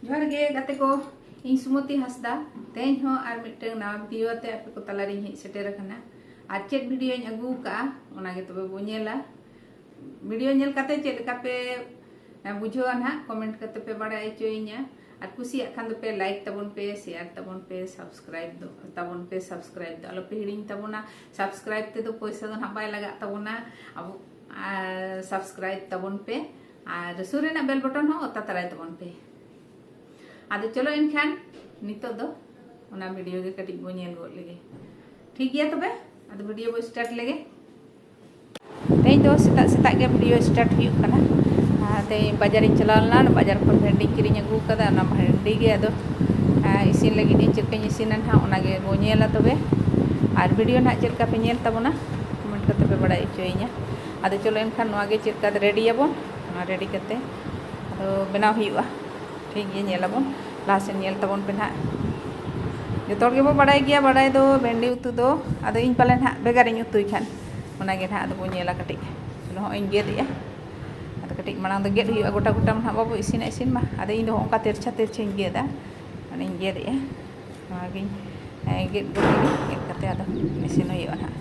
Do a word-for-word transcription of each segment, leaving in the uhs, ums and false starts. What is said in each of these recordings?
ᱡᱚᱦᱟᱨ ᱜᱮ ᱜᱟᱛᱮ ᱠᱚ, ᱤᱧ ᱥᱩᱢᱚᱛᱤ ᱦᱟᱸᱥᱫᱟ᱾ ᱛᱮᱦᱮᱧ ᱦᱚᱸ ᱟᱨ ᱢᱤᱫᱴᱟᱝ ᱱᱟᱣᱟ ᱵᱷᱤᱰᱤᱭᱳ ᱟᱛᱮ ᱟᱯᱮ ᱠᱚ ᱛᱟᱞᱟᱨᱤᱧ ᱦᱮᱡ ᱥᱮᱴᱮᱨ ᱟᱠᱟᱱᱟ᱾ ᱟᱨ ᱪᱮᱫ ᱵᱷᱤᱰᱤᱭᱳᱧ ᱟᱹᱜᱩ ᱟᱠᱟᱫᱼᱟ, ᱚᱱᱟ ᱜᱮ ᱛᱚᱵᱮ ᱵᱚ ᱧᱮᱞᱟ᱾ ᱵᱷᱤᱰᱤᱭᱳ ᱧᱮᱞ ᱠᱟᱛᱮ ᱪᱮᱫ ᱞᱮᱠᱟ ᱯᱮ, ᱮ, ᱵᱩᱡᱷᱟᱹᱣᱟ ᱱᱟᱦᱟᱜ, ᱠᱚᱢᱮᱱᱴ ᱠᱟᱛᱮ ᱯᱮ ᱵᱟᱲᱟᱭ ᱦᱚᱪᱚᱭᱤᱧᱟ᱾ ᱟᱨ ᱠᱩᱥᱤᱭᱟᱜ ᱠᱷᱟᱱ ᱫᱚᱯᱮ ᱞᱟᱭᱤᱠ ᱛᱟᱵᱚᱱ ᱯᱮ, ᱥᱮᱭᱟᱨ ᱛᱟᱵᱚᱱ ᱯᱮ, ᱥᱟᱵᱥᱠᱨᱟᱭᱤᱵ ᱫᱚ ᱛᱟᱵᱚᱱ ᱯᱮ, ᱥᱟᱵᱥᱠᱨᱟᱭᱤᱵ ᱫᱚ ᱟᱞᱚᱯᱮ ᱦᱤᱲᱤᱧ ᱛᱟᱵᱚᱱᱟ᱾ ᱥᱟᱵᱥᱠᱨᱟᱭᱤᱵ ᱛᱮᱫᱚ ᱯᱚᱭᱥᱟ ᱫᱚ ᱱᱟᱦᱟᱜ ᱵᱟᱭ ᱞᱟᱜᱟᱜ ᱛᱟᱵᱚᱱᱟ᱾ ᱟᱵᱚ, ᱟᱨ ᱥᱟᱵᱥᱠᱨᱟᱭᱤᱵ ᱛᱟᱵᱚᱱ ᱯᱮ, ᱟᱨ ᱥᱩᱨ ᱨᱮᱱᱟᱜ ᱵᱮᱞ ᱵᱚᱴᱚᱱ ᱦᱚᱸ ᱚᱛᱟ ᱛᱟᱨᱟᱭ ᱛᱟᱵᱚᱱ ᱯᱮ᱾ ᱟᱫᱚ ᱪᱚᱞᱚ ᱮᱱᱠᱷᱟᱱ ᱱᱤᱛᱚᱜ ᱫᱚ ᱚᱱᱟ ᱵᱷᱤᱰᱤᱭᱳ ᱜᱮ ᱠᱟᱹᱴᱤᱡ ᱵᱚ ᱧᱮᱞ ᱜᱚᱫ ᱞᱮᱜᱮ᱾ ᱴᱷᱤᱠ ᱜᱮᱭᱟ ᱛᱚᱵᱮ, ᱟᱫᱚ ᱵᱷᱤᱰᱤᱭᱳ ᱵᱚ ᱥᱴᱟᱨᱴ ᱞᱮᱜᱮ᱾ ᱛᱮᱦᱮᱧ ᱫᱚ ᱥᱮᱛᱟᱜ ᱥᱮᱛᱟᱜ ᱜᱮ ᱵᱷᱤᱰᱤᱭᱳ ᱥᱴᱟᱨᱴ ᱦᱩᱭᱩᱜ ᱠᱟᱱᱟ᱾ ᱟᱨ ᱛᱮᱦᱮᱧ ᱵᱟᱡᱟᱨᱤᱧ ᱪᱟᱞᱟᱣ ᱞᱮᱱᱟ, ᱵᱟᱡᱟᱨ ᱠᱷᱚᱱ ᱵᱷᱮᱱᱰᱤᱧ ᱠᱤᱨᱤᱧ ᱟᱹᱜᱩ ᱟᱠᱟᱫᱟ, ᱚᱱᱟ ᱵᱷᱮᱱᱰᱤ ᱜᱮ ᱟᱫᱚ, ᱟᱨ ᱤᱥᱤᱱ ᱞᱟᱹᱜᱤᱫ ᱤᱧ ᱪᱮᱫ ᱞᱮᱠᱟᱧ ᱤᱥᱤᱱᱟ ᱱᱟᱦᱟᱜ, ᱚᱱᱟ ᱜᱮ ᱵᱚ ᱧᱮᱞᱟ ᱛᱚᱵᱮ᱾ ᱟᱨ ᱵᱷᱤᱰᱤᱭᱳ ᱱᱟᱦᱟᱜ ᱪᱮᱫ ᱞᱮᱠᱟ ᱯᱮ ᱧᱮᱞ ᱛᱟᱵᱚᱱᱟ, ᱠᱚᱢᱮᱱᱴ ᱠᱟᱛᱮ ᱯᱮ ᱵᱟᱲᱟᱭ ᱦᱚᱪᱚᱭᱤᱧᱟ᱾ ᱟᱫᱚ ᱪᱚᱞᱚ ᱮᱱᱠᱷᱟᱱ ᱱᱚᱣᱟ ᱜᱮ ᱪᱮᱫ ᱞᱮᱠᱟ ᱨᱮᱰᱤᱭᱟᱵᱚᱱ, ᱚᱱᱟ ᱨᱮᱰᱤ ᱠᱟᱛᱮ ᱟᱫᱚ ᱵᱮᱱᱟᱣ ᱦᱩᱭᱩᱜᱼᱟ᱾ ᱴᱷᱤᱠ ᱜᱮ, ᱧᱮᱞᱟᱵᱚᱱ, ᱞᱟᱦᱟ ᱥᱮᱱ ᱧᱮᱞ ᱛᱟᱵᱚᱱ ᱯᱮ ᱱᱟᱦᱟᱜ᱾ ᱡᱚᱛᱚ ᱦᱚᱲ ᱜᱮᱵᱚ ᱵᱟᱲᱟᱭ ᱜᱮᱭᱟ ᱵᱟᱲᱟᱭ ᱫᱚ ᱵᱷᱮᱱᱰᱤ ᱩᱛᱩ ᱫᱚ, ᱟᱫᱚ ᱤᱧ ᱯᱟᱞᱮ ᱱᱟᱦᱟᱜ ᱵᱷᱮᱜᱟᱨᱤᱧ ᱩᱛᱩᱭ ᱠᱷᱟᱱ, ᱚᱱᱟ ᱜᱮ ᱱᱟᱦᱟᱜ ᱟᱫᱚ ᱵᱚ ᱧᱮᱞᱟ ᱠᱟᱹᱴᱤᱡ᱾ ᱱᱚᱜᱼᱚᱭ ᱤᱧ ᱜᱮᱫᱮᱜᱼᱟ᱾ ᱟᱫᱚ ᱠᱟᱹᱴᱤᱡ ᱢᱟᱲᱟᱝ ᱫᱚ ᱜᱮᱫ ᱦᱩᱭᱩᱜᱼᱟ, ᱜᱚᱴᱟ ᱜᱚᱴᱟ ᱢᱟ ᱱᱟᱦᱟᱜ ᱵᱟᱵᱚ ᱤᱥᱤᱱᱟ ᱤᱥᱤᱱ ᱢᱟ᱾ ᱟᱫᱚ ᱤᱧ ᱫᱚ ᱦᱚᱸᱜᱼᱚ ᱱᱚᱝᱠᱟ ᱛᱮᱨᱪᱷᱟ ᱛᱮᱨᱪᱷᱟᱧ ᱜᱮᱫᱟ, ᱚᱱᱟᱧ ᱜᱮᱫᱮᱜᱼᱟ᱾ ᱱᱚᱣᱟᱜᱤᱧ, ᱮ, ᱜᱮᱫ ᱜᱚᱫ ᱞᱮᱜᱮ, ᱜᱮᱫ ᱠᱟᱛᱮ ᱟᱫᱚ ᱤᱥᱤᱱ ᱦᱩᱭᱩᱜᱼᱟ ᱱᱟᱦᱟᱜ᱾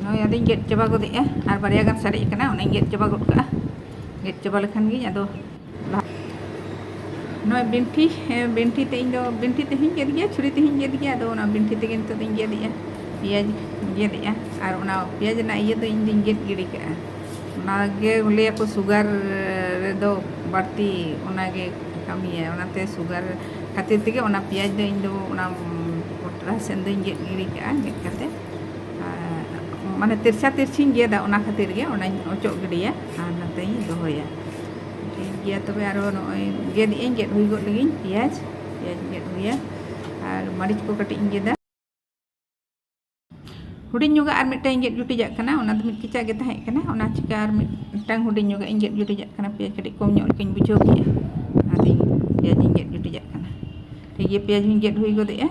ᱱᱚᱜᱼᱚᱭ ᱟᱫᱚᱧ ᱜᱮᱫ ᱪᱟᱵᱟ ᱜᱚᱫᱮᱜᱼᱟ, ᱟᱨ ᱵᱟᱨᱭᱟ ᱜᱟᱱ ᱥᱟᱨᱮᱡ ᱟᱠᱟᱱᱟ, ᱚᱱᱟᱧ ᱜᱮᱫ ᱪᱟᱵᱟ ᱜᱚᱫ ᱠᱟᱜᱼᱟ᱾ ᱜᱮᱫ ᱪᱟᱵᱟ ᱞᱮᱠᱷᱟᱱ ᱜᱤᱧ ᱟᱫᱚ ᱞᱟᱦᱟ-, ᱱᱚᱜᱼᱚᱭ ᱵᱤᱱᱴᱷᱤ, ᱮ, ᱵᱤᱱᱴᱷᱤ ᱛᱮ ᱤᱧ ᱫᱚ ᱵᱤᱱᱴᱷᱤ ᱛᱮᱦᱚᱸᱧ ᱜᱮᱫ ᱜᱮᱭᱟ, ᱪᱷᱩᱨᱤ ᱛᱮᱦᱚᱸᱧ ᱜᱮᱫ ᱜᱮᱭᱟ᱾ ᱟᱫᱚ ᱚᱱᱟ ᱵᱤᱱᱴᱷᱤ ᱛᱮᱜᱮ ᱱᱤᱛᱚᱜ ᱫᱚᱧ ᱜᱮᱫᱮᱜᱼᱟ, ᱯᱮᱸᱭᱟᱡᱽ ᱜᱮᱫᱮᱜᱼᱟ᱾ ᱟᱨ ᱚᱱᱟ ᱯᱮᱸᱭᱟᱡᱽ ᱨᱮᱱᱟᱜ ᱤᱭᱟᱹ ᱫᱚ ᱤᱧ ᱫᱚᱧ ᱜᱮᱫ ᱜᱤᱰᱤ ᱠᱟᱜᱼᱟ᱾ ᱚᱱᱟ ᱜᱮ ᱞᱟᱹᱭᱟᱠᱚ ᱥᱩᱜᱟᱨ ᱨᱮᱫᱚ ᱵᱟᱹᱲᱛᱤ, ᱚᱱᱟ ᱜᱮ ᱠᱟᱹᱢᱤᱭᱟ᱾ ᱚᱱᱟᱛᱮ ᱥᱩᱜᱟᱨ ᱠᱷᱟᱹᱛᱤᱨ ᱛᱮᱜᱮ ᱚᱱᱟ ᱯᱮᱸᱭᱟᱡᱽ ᱫᱚ ᱤᱧ ᱫᱚ ᱚᱱᱟ, ᱩᱢ, ᱠᱚᱴᱨᱟ ᱥᱮᱱ ᱫᱚᱧ ᱜᱮᱫ ᱜᱤᱰᱤ ᱠᱟᱜᱼᱟ, ᱜᱮᱫ ᱠᱟᱛᱮ, ᱟᱨ, ᱢᱟᱱᱮ, ᱛᱮᱨᱪᱷᱟ ᱛᱮᱨᱪᱷᱤᱧ ᱜᱮᱫᱟ, ᱚᱱᱟ ᱠᱷᱟᱹᱛᱤᱨ ᱜᱮ ᱚᱱᱟᱧ ᱚᱪᱚᱜ ᱜᱤᱰᱤᱭᱟ ᱟᱨ ᱱᱚᱛᱮᱧ ᱫᱚᱦᱚᱭᱟ᱾ ᱴᱷᱤᱠ ᱜᱮᱭᱟ, ᱛᱚᱵᱮ ᱟᱨᱚ ᱱᱚᱜᱼᱚᱭ ᱜᱮᱫ ᱟᱹᱧ, ᱜᱮᱫ ᱦᱩᱭ ᱜᱚᱫ ᱞᱮᱜᱤᱧ ᱯᱮᱸᱭᱟᱡᱽ, ᱯᱮᱸᱭᱟᱡᱽ ᱜᱮᱫ ᱦᱩᱭᱟ, ᱟᱨ ᱢᱟᱹᱨᱤᱪ ᱠᱚ ᱠᱟᱹᱴᱤᱡ ᱤᱧ ᱜᱮᱫᱟ᱾ ᱦᱩᱰᱤᱧ ᱧᱚᱜᱟᱜ ᱟᱨ ᱢᱤᱫᱴᱟᱝ ᱤᱧ ᱜᱮᱫ ᱡᱩᱴᱤᱡᱟᱜ ᱠᱟᱱᱟ, ᱚᱱᱟ ᱫᱚ ᱢᱤᱫ ᱠᱮᱪᱟᱜ ᱜᱮ ᱛᱟᱦᱮᱸ ᱠᱟᱱᱟ, ᱚᱱᱟ ᱪᱤᱠᱟ ᱟᱨ ᱢᱤᱫᱴᱟᱝ ᱦᱩᱰᱤᱧ ᱧᱚᱜᱟᱜ ᱤᱧ ᱜᱮᱫ ᱡᱩᱴᱤᱡᱟᱜ ᱠᱟᱱᱟ, ᱯᱮᱸᱭᱟᱡᱽ ᱠᱟᱹᱴᱤᱡ ᱠᱚᱢ ᱧᱚᱜ ᱞᱮᱠᱟᱧ ᱵᱩᱡᱷᱟᱹᱣ ᱠᱮᱜᱼᱟ᱾ ᱚᱱᱟᱛᱮᱧ ᱯᱮᱸᱭᱟᱡᱽ ᱤᱧ ᱜᱮᱫ ᱡᱩᱴᱤᱡᱟᱜ ᱠᱟᱱᱟ᱾ ᱴᱷᱤᱠ ᱜᱮᱭᱟ, ᱯᱮᱸᱭᱟᱡᱽ ᱦᱚᱸᱧ ᱜᱮᱫ ᱦᱩᱭ ᱜᱚᱫᱮᱜᱼᱟ᱾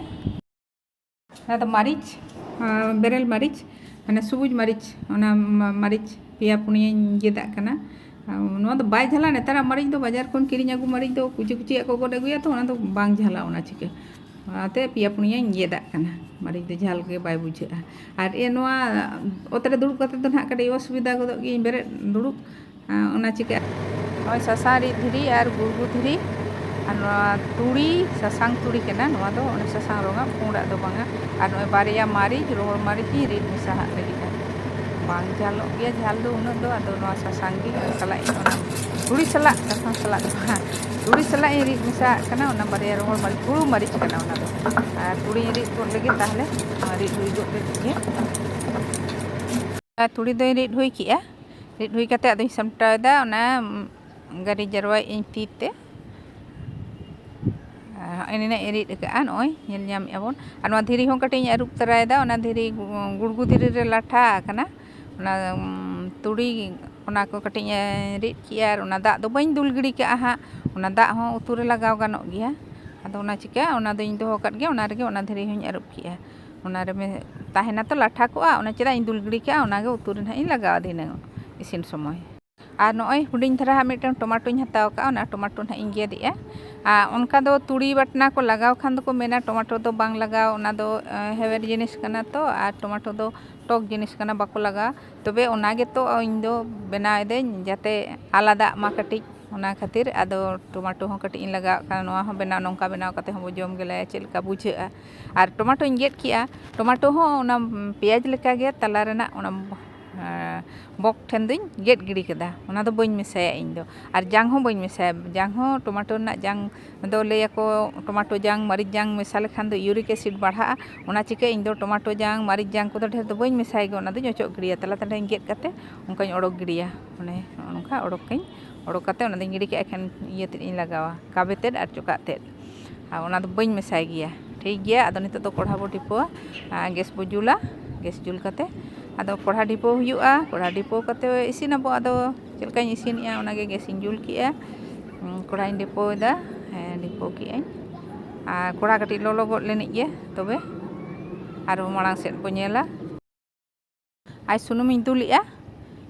ᱚᱱᱟ ᱫᱚ ᱢᱟᱹᱨᱤᱪ, ᱟᱸ, ᱵᱮᱨᱮᱞ ᱢᱟᱹᱨᱤᱪ, ᱢᱟᱱᱮ ᱥᱩᱵᱩᱡ ᱢᱟᱹᱨᱤᱪ, ᱚᱱᱟ ᱢᱟ-, ᱢᱟᱹᱨᱤᱪ ᱯᱮᱭᱟ ᱯᱩᱱᱭᱟᱹᱧ ᱜᱮᱫᱟᱜ ᱠᱟᱱᱟ᱾ ᱟᱸ, ᱱᱚᱣᱟ ᱫᱚ ᱵᱟᱭ ᱡᱷᱟᱞᱟ᱾ ᱱᱮᱛᱟᱨᱟᱜ ᱢᱟᱹᱨᱤᱪ ᱫᱚ ᱵᱟᱡᱟᱨ ᱠᱷᱚᱱ ᱠᱤᱨᱤᱧ ᱟᱹᱜᱩ ᱢᱟᱹᱨᱤᱪ ᱫᱚ ᱠᱩᱪᱤ ᱠᱩᱪᱤᱭᱟᱜ ᱠᱚ ᱜᱚᱫ ᱟᱹᱜᱩᱭᱟ, ᱛᱚ ᱚᱱᱟ ᱫᱚ ᱵᱟᱝ ᱡᱷᱟᱞᱟ, ᱚᱱᱟ ᱪᱤᱠᱟᱹ᱾ ᱚᱱᱟᱛᱮ ᱯᱮᱭᱟ ᱯᱩᱱᱭᱟᱹᱧ ᱜᱮᱫᱟᱜ ᱠᱟᱱᱟ᱾ ᱢᱟᱹᱨᱤᱪ ᱫᱚ ᱡᱷᱟᱞ ᱜᱮ ᱵᱟᱭ ᱵᱩᱡᱷᱟᱹᱜᱼᱟ᱾ ᱟᱨ ᱮ, ᱱᱚᱣᱟ ᱚᱛ ᱨᱮ ᱫᱩᱲᱩᱵ ᱠᱟᱛᱮ ᱫᱚ ᱱᱟᱦᱟᱜ ᱠᱟᱹᱴᱤᱡ ᱚᱥᱩᱵᱤᱫᱟ ᱜᱚᱫᱚᱜ ᱜᱤᱭᱟᱹᱧ, ᱵᱮᱨᱮᱫ ᱫᱩᱲᱩᱵ᱾ ᱟᱸ, ᱚᱱᱟ ᱪᱤᱠᱟᱹ ᱱᱚᱜᱼᱚᱭ ᱥᱟᱥᱟᱝ ᱨᱤᱫ ᱫᱷᱤᱨᱤ ᱟᱨ ᱜᱩᱲᱜᱩ ᱫᱷᱤᱨᱤ ᱟᱨ ᱱᱚᱣᱟ ᱛᱩᱲᱤ, ᱥᱟᱥᱟᱝ ᱛᱩᱲᱤ ᱠᱟᱱᱟ ᱱᱚᱣᱟ ᱫᱚ, ᱚᱱᱟ ᱥᱟᱥᱟᱝ ᱨᱚᱝᱟᱜ ᱯᱩᱸᱰᱟᱜ ᱫᱚ ᱵᱟᱝᱟ᱾ ᱟᱨ ᱱᱚᱜᱼᱚᱭ ᱵᱟᱨᱭᱟ ᱢᱟᱹᱨᱤᱪ, ᱨᱚᱦᱚᱲ ᱢᱟᱹᱨᱤᱪ ᱤᱧ ᱨᱤᱫ ᱢᱮᱥᱟ ᱦᱟᱜ ᱞᱟᱹᱜᱤᱫᱼᱟ᱾ ᱵᱟᱝ ᱡᱷᱟᱞᱚᱜ ᱜᱮᱭᱟ ᱡᱷᱟᱞ ᱫᱚ ᱩᱱᱟᱹᱜ ᱫᱚ, ᱟᱫᱚ ᱱᱚᱣᱟ ᱥᱟᱥᱟᱝ ᱜᱮ ᱥᱟᱞᱟᱜ ᱤᱧ, ᱚᱱᱟ ᱛᱩᱲᱤ ᱥᱟᱞᱟᱜ, ᱥᱟᱥᱟᱝ ᱥᱟᱞᱟᱜ ᱫᱚ ᱵᱟᱝ, ᱛᱩᱲᱤ ᱥᱟᱞᱟᱜ ᱤᱧ ᱨᱤᱫ ᱢᱮᱥᱟ ᱟᱜ ᱠᱟᱱᱟ᱾ ᱚᱱᱟ ᱵᱟᱨᱭᱟ ᱨᱚᱦᱚᱲ ᱢᱟᱹᱨᱤᱪ, ᱦᱩᱲᱩ ᱢᱟᱹᱨᱤᱪ ᱠᱟᱱᱟ ᱚᱱᱟ ᱫᱚ᱾ ᱟᱨ ᱛᱩᱲᱤᱧ ᱨᱤᱫ ᱜᱚᱫ ᱞᱟᱹᱜᱤᱫ, ᱛᱟᱦᱞᱮ ᱱᱚᱣᱟ ᱨᱤᱫ ᱦᱩᱭ ᱜᱚᱫ ᱞᱟᱹᱜᱤᱫ ᱜᱮ᱾ ᱟᱨ ᱛᱩᱲᱤ ᱫᱚᱧ ᱨᱤᱫ ᱦᱩᱭ ᱠᱮᱜᱼᱟ᱾ ᱨᱤᱫ ᱦᱩᱭ ᱠᱟᱛᱮ ᱟᱫᱚᱧ ᱥᱟᱢᱴᱟᱣ ᱮᱫᱟ ᱚᱱᱟ, ᱩᱢ, ᱜᱟᱹᱨᱤ ᱡᱟᱨᱣᱟᱭᱮᱫ ᱟᱹᱧ ᱛᱤ ᱛᱮ᱾ ᱟᱨ ᱦᱚᱸᱜᱼᱚᱭ ᱱᱤᱱᱟᱹᱜ ᱤᱧ ᱨᱤᱫ ᱟᱠᱟᱫᱼᱟ, ᱱᱚᱜᱼᱚᱭ ᱧᱮᱞ ᱧᱟᱢᱮᱫᱼᱟ ᱵᱚᱱ᱾ ᱟᱨ ᱱᱚᱣᱟ ᱫᱷᱤᱨᱤ ᱦᱚᱸ ᱠᱟᱹᱴᱤᱡ ᱤᱧ ᱟᱹᱨᱩᱵ ᱛᱚᱨᱟᱭᱮᱫᱟ, ᱚᱱᱟ ᱫᱷᱤᱨᱤ ᱜᱩ-, ᱜᱩᱲᱜᱩ ᱫᱷᱤᱨᱤ ᱨᱮ ᱞᱟᱴᱷᱟ ᱟᱠᱟᱱᱟ᱾ ᱚᱱᱟ, ᱩᱢ, ᱛᱩᱲᱤ, ᱚᱱᱟ ᱠᱚ ᱠᱟᱹᱴᱤᱡ ᱤᱧ ᱨᱤᱫ ᱠᱮᱜᱼᱟ, ᱟᱨ ᱚᱱᱟ ᱫᱟᱜ ᱫᱚ ᱵᱟᱹᱧ ᱫᱩᱞ ᱜᱤᱰᱤ ᱠᱟᱜᱼᱟ ᱦᱟᱸᱜ, ᱚᱱᱟ ᱫᱟᱜ ᱦᱚᱸ ᱩᱛᱩ ᱨᱮ ᱞᱟᱜᱟᱣ ᱜᱟᱱᱚᱜ ᱜᱮᱭᱟ᱾ ᱟᱫᱚ ᱚᱱᱟ ᱪᱤᱠᱟᱹ, ᱚᱱᱟ ᱫᱚᱧ ᱫᱚᱦᱚ ᱠᱟᱫ ᱜᱮᱭᱟ, ᱚᱱᱟ ᱨᱮᱜᱮ ᱚᱱᱟ ᱫᱷᱤᱨᱤ ᱦᱚᱸᱧ ᱟᱹᱨᱩᱵ ᱠᱮᱜᱼᱟ᱾ ᱚᱱᱟ ᱨᱮ ᱢᱮ-, ᱛᱟᱦᱮᱱᱟ ᱛᱚ, ᱞᱟᱴᱷᱟ ᱠᱚᱜᱼᱟ, ᱚᱱᱟ ᱪᱮᱫᱟᱜ ᱤᱧ ᱫᱩᱞ ᱜᱤᱰᱤ ᱠᱟᱜᱼᱟ, ᱚᱱᱟ ᱜᱮ ᱩᱛᱩ ᱨᱮ ᱱᱟᱦᱟᱜ ᱤᱧ ᱞᱟᱜᱟᱣᱟ ᱫᱷᱤᱱᱟᱹᱝ ᱤᱥᱤᱱ ᱥᱚᱢᱚᱭ᱾ ᱟᱨ ᱱᱚᱜᱼᱚᱭ ᱦᱩᱰᱤᱧ ᱫᱷᱟᱨᱟ ᱦᱟᱸᱜ ᱢᱤᱫᱴᱟᱝ ᱴᱚᱢᱟᱴᱳᱧ ᱦᱟᱛᱟᱣ ᱠᱟᱜᱼᱟ, ᱚᱱᱟ ᱴᱚᱢᱟᱴᱳ ᱱᱟᱦᱟᱜ ᱤᱧ ᱜᱮᱫᱮᱜᱼᱟ᱾ ᱟᱨ ᱚᱱᱠᱟ ᱫᱚ ᱛᱩᱲᱤ ᱵᱟᱴᱱᱟ ᱠᱚ ᱞᱟᱜᱟᱣ ᱠᱷᱟᱱ ᱫᱚᱠᱚ ᱢᱮᱱᱟ ᱴᱚᱢᱟᱴᱳ ᱫᱚ ᱵᱟᱝ ᱞᱟᱜᱟᱣ, ᱚᱱᱟ ᱫᱚ, ᱮ, ᱦᱮᱣᱮᱨ ᱡᱤᱱᱤᱥ ᱠᱟᱱᱟ ᱛᱚ, ᱟᱨ ᱴᱚᱢᱟᱴᱳ ᱫᱚ ᱴᱚᱠ ᱡᱤᱱᱤᱥ ᱠᱟᱱᱟ, ᱵᱟᱠᱚ ᱞᱟᱜᱟᱣᱟ᱾ ᱛᱚᱵᱮ ᱚᱱᱟ ᱜᱮᱛᱚ ᱤᱧ ᱫᱚ ᱵᱮᱱᱟᱣ ᱮᱫᱟᱹᱧ ᱡᱟᱛᱮ ᱟᱞᱟᱫᱟᱜ ᱢᱟ ᱠᱟᱹᱴᱤᱡ, ᱚᱱᱟ ᱠᱷᱟᱹᱛᱤᱨ ᱟᱫᱚ ᱴᱚᱢᱟᱴᱳ ᱦᱚᱸ ᱠᱟᱹᱴᱤᱡ ᱤᱧ ᱞᱟᱜᱟᱣᱟᱜ ᱠᱟᱱᱟ᱾ ᱱᱚᱣᱟ ᱦᱚᱸ ᱵᱮᱱᱟᱣ, ᱱᱚᱝᱠᱟ ᱵᱮᱱᱟᱣ ᱠᱟᱛᱮ ᱦᱚᱸ ᱵᱚ ᱡᱚᱢ ᱜᱮᱞᱟᱭᱟ, ᱪᱮᱫ ᱞᱮᱠᱟ ᱵᱩᱡᱷᱟᱹᱜᱼᱟ᱾ ᱟᱨ ᱴᱚᱢᱟᱴᱳᱧ ᱜᱮᱫ ᱠᱮᱜᱼᱟ, ᱴᱚᱢᱟᱴᱳ ᱦᱚᱸ ᱚᱱᱟ ᱯᱮᱸᱭᱟᱡᱽ ᱞᱮᱠᱟᱜᱮ ᱛᱟᱞᱟ ᱨᱮᱱᱟᱜ ᱚᱱᱟ, ᱮᱸ, ᱵᱚᱠ ᱴᱷᱮᱱ ᱫᱚᱧ ᱜᱮᱫ ᱜᱤᱰᱤ ᱠᱮᱫᱟ, ᱚᱱᱟ ᱫᱚ ᱵᱟᱹᱧ ᱢᱮᱥᱟᱭᱟ ᱤᱧ ᱫᱚ᱾ ᱟᱨ ᱡᱟᱝ ᱦᱚᱸ ᱵᱟᱹᱧ ᱢᱮᱥᱟᱭᱟ, ᱡᱟᱝ ᱦᱚᱸ, ᱴᱚᱢᱟᱴᱳ ᱨᱮᱱᱟᱜ ᱡᱟᱝ ᱫᱚ ᱞᱟᱹᱭᱟᱠᱚ ᱴᱚᱢᱟᱴᱳ ᱡᱟᱝ ᱢᱟᱹᱨᱤᱪ ᱡᱟᱝ ᱢᱮᱥᱟ ᱞᱮᱠᱷᱟᱱ ᱫᱚ uric acid ᱵᱟᱲᱦᱟᱜᱼᱟ᱾ ᱚᱱᱟ ᱪᱤᱠᱟᱹ ᱤᱧ ᱫᱚ ᱴᱚᱢᱟᱴᱳ ᱡᱟᱝ ᱢᱟᱹᱨᱤᱪ ᱡᱟᱝ ᱠᱚᱫᱚ ᱰᱷᱮᱨ ᱫᱚ ᱵᱟᱹᱧ ᱢᱮᱥᱟᱭ ᱜᱮ, ᱚᱱᱟ ᱫᱚᱧ ᱚᱪᱚᱜ ᱜᱤᱰᱤᱭᱟ᱾ ᱛᱟᱞᱟ ᱛᱟᱞᱟᱧ ᱜᱮᱫ ᱠᱟᱛᱮ ᱚᱱᱠᱟᱧ ᱚᱰᱚᱠ ᱜᱤᱰᱤᱭᱟ, ᱢᱟᱱᱮ ᱱᱚᱜᱼᱚ ᱱᱚᱝᱠᱟ ᱚᱰᱚᱠ ᱠᱟᱹᱧ, ᱚᱰᱚᱠ ᱠᱟᱛᱮ ᱚᱱᱟ ᱫᱚᱧ ᱜᱤᱰᱤ ᱠᱟᱜᱼᱟ, ᱮᱠᱷᱮᱱ ᱤᱭᱟᱹ ᱛᱮᱫ ᱤᱧ ᱞᱟᱜᱟᱣᱟ, ᱠᱟᱵᱮ ᱛᱮᱫ ᱟᱨ ᱪᱚᱠᱟᱜ ᱛᱮᱫ᱾ ᱟᱨ ᱚᱱᱟ ᱫᱚ ᱵᱟᱹᱧ ᱢᱮᱥᱟᱭ ᱜᱮᱭᱟ᱾ ᱴᱷᱤᱠ ᱜᱮᱭᱟ, ᱟᱫᱚ ᱱᱤᱛᱚᱜ ᱫᱚ ᱠᱚᱲᱦᱟ ᱵᱚ ᱰᱷᱤᱯᱟᱹᱣᱟ, ᱟᱨ ᱜᱮᱥ ᱵᱚ ᱡᱩᱞᱟ᱾ ᱜᱮᱥ ᱡᱩᱞ ᱠᱟᱛᱮ ᱟᱫᱚ ᱠᱚᱲᱦᱟ ᱰᱷᱤᱯᱟᱹᱣ ᱦᱩᱭᱩᱜᱼᱟ᱾ ᱠᱚᱲᱦᱟ ᱰᱷᱤᱯᱟᱹᱣ ᱠᱟᱛᱮ ᱤᱥᱤᱱᱟᱵᱚ᱾ ᱟᱫᱚ ᱪᱮᱫ ᱞᱮᱠᱟᱧ ᱤᱥᱤᱱᱮᱜᱼᱟ, ᱚᱱᱟᱜᱮ ᱜᱮᱥ ᱤᱧ ᱡᱩᱞ ᱠᱮᱜᱼᱟ᱾ ᱠᱚᱲᱦᱟᱧ ᱰᱷᱤᱯᱟᱹᱣ ᱮᱫᱟ᱾ ᱦᱮᱸ, ᱰᱷᱤᱯᱟᱹᱣ ᱠᱮᱜᱼᱟᱹᱧ᱾ ᱟᱨ ᱠᱚᱲᱦᱟ ᱠᱟᱹᱴᱤᱡ ᱞᱚᱞᱚ ᱜᱚᱫ ᱞᱮᱱᱤᱡ ᱜᱮ, ᱛᱚᱵᱮ ᱟᱨᱦᱚᱸ ᱢᱟᱲᱟᱝ ᱥᱮᱫ ᱵᱚ ᱧᱮᱞᱟ᱾ ᱟᱨ ᱥᱩᱱᱩᱢᱤᱧ ᱫᱩᱞᱮᱜᱼᱟ᱾